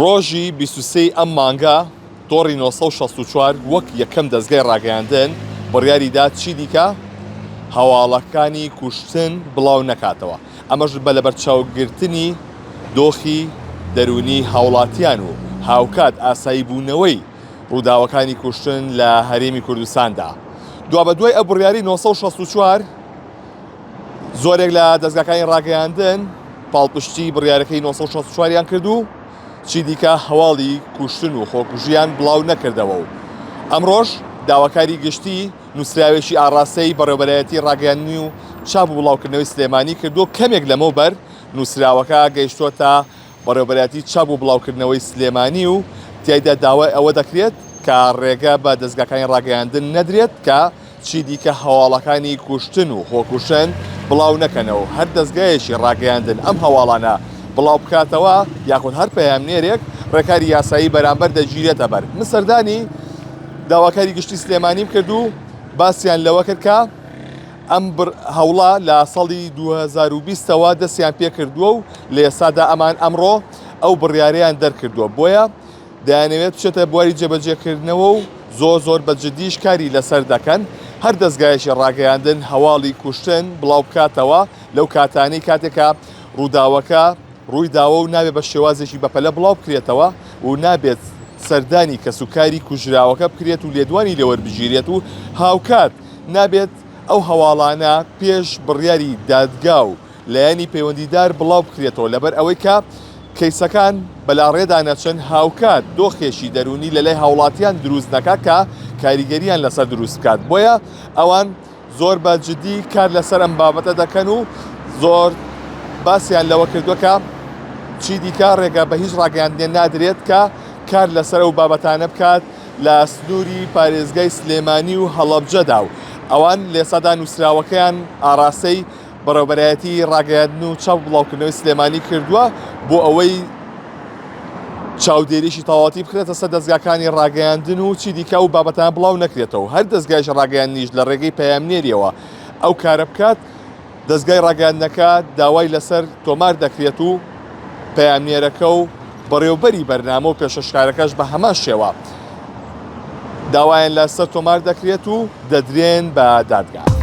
ڕۆژی 23 ی ئەم مانگە تۆڕی 964 وەک یەکەم دەزگای ڕاگەیاندن بڕیاری دا چیدیکە هەواڵەکانی کوشتن بڵاو نەکاتەوە، ئەمەش بە لەبەرچاوگرتنی دۆخی دەروونی هاوڵاتیان و هاوکات ئاساییبوونەوەی ڕووداوەکانی کوشتن لە هەرێمی کوردستاندا. دوابەدوای ئەو بڕیاری 964 زۆرێک لە دەزگاکانی ڕاگەیاندن پاڵپشتی بڕیارەکەی 964 یان کرد و چیدیکە هەواڵی کوشتن و خۆکوژیان بڵاو نەکردەوە و ئەمڕۆش داواکاری گشتی نووسراوێکی ئاڕاستەی بەڕێوەبەرایەتی ڕاگەیاندنی و چاپ و بڵاوکردنەوەی سلێمانی کردووە کەمێک لەمەوبەر نووسراوەکە گەیشتووەتە بەڕێوەبەرایەتی چاپ و بڵاوکردنەوەی سلێمانی و تیایدا داوای ئەوە دەکرێت کە ڕێگە بە دەزگاکانی ڕاگەیاندن نەدرێت کە چیدیکە هەواڵەکانی کوشتن و خۆکوشتن بڵاو نەکەنەوە و هەر دەزگایەکی ڕاگەیاندن ئەم هەواڵانە بڵاو بکاتەوە یاخود هەر پەیامنێرێک ڕێکاری یاسایی بەرامبەر دەگیرێتە بەر. من سەردانی داواکاری گشتی سلێمانیم کرد و باسیان لەوە کرد کە ئەم هەوڵە لە ساڵی 2020 ەوە دەستیان پێکردووە و لە ئێستادا ئەمان ئەمڕۆ ئەو بڕیارەیان دەرکردووە بۆیە دەیانەوێت بچێتە بواری جێبەجێکردنەوە و زۆر زۆر بە جدیش کاری لەسەر دەکەن هەر دەزگایەکی ڕاگەیاندن هەواڵی کوشتن بڵاو بکاتەوە لەو کاتانەی کاتێکە ڕووداوەکە ڕووی داوە و نابێت بە شێوازێکی بەپەلە بڵاو بکرێتەوە و نابێت سەردانی کەسوکاری کوژراوەکە بکرێت و لێدوانی لێوەربگیرێت و هاوکات نابێت ئەو هەواڵانە پێش بڕیاری دادگا و لایەنی پەیوەندیدار بڵاو بکرێتەوە لەبەر ئەوەی کە کەیسەکان بەلاڕێدا نەچن هاوکات دۆخێکی دەروونی لەلای هاوڵاتیان دروست نەکات کە کاریگەریان لەسەر دروست بکات بۆیە ئەوان زۆر بە جدی کار لەسەر ئەم بابەتە دەکەن و زۆر باسیان لەوە کردووە کە چیدیکە ڕێگە بە هیچ ڕاگەیاندنێ نادرێت کە کار لەسەر ئەو بابەتانە بکات لە سنووری پارێزگای سلێمانی و هەڵەبجەدا و ئەوان لێسادا نووسراوەکەیان ئاراستەی بەڕێوەبەرایەتی ڕاگەیاندن و چاپ بڵاوکردنەوەی سلێمانی کردووە بۆ ئەوەی چاودێریی تەواوەتی بخرێتە سەر دەزگاکانی ڕاگەیاندن و چی دیکە ئەو بابەتانە بڵاو نەکرێتەوە هەر دەزگایش ڕاگەیاندنیش لە ڕێگەی پەیامنێریەوە ئەو کارە بکات دەزگای ڕاگەیاندنەکە داوای لەسەر تۆمار دەکرێت و پەیامنێرەکە و بەڕێوبەری بەرنامە و پێشەشکارەکەش بە هەمان شێوە داوایان لەسەر تۆمار دەکرێت و دەدرێن بە دادگا.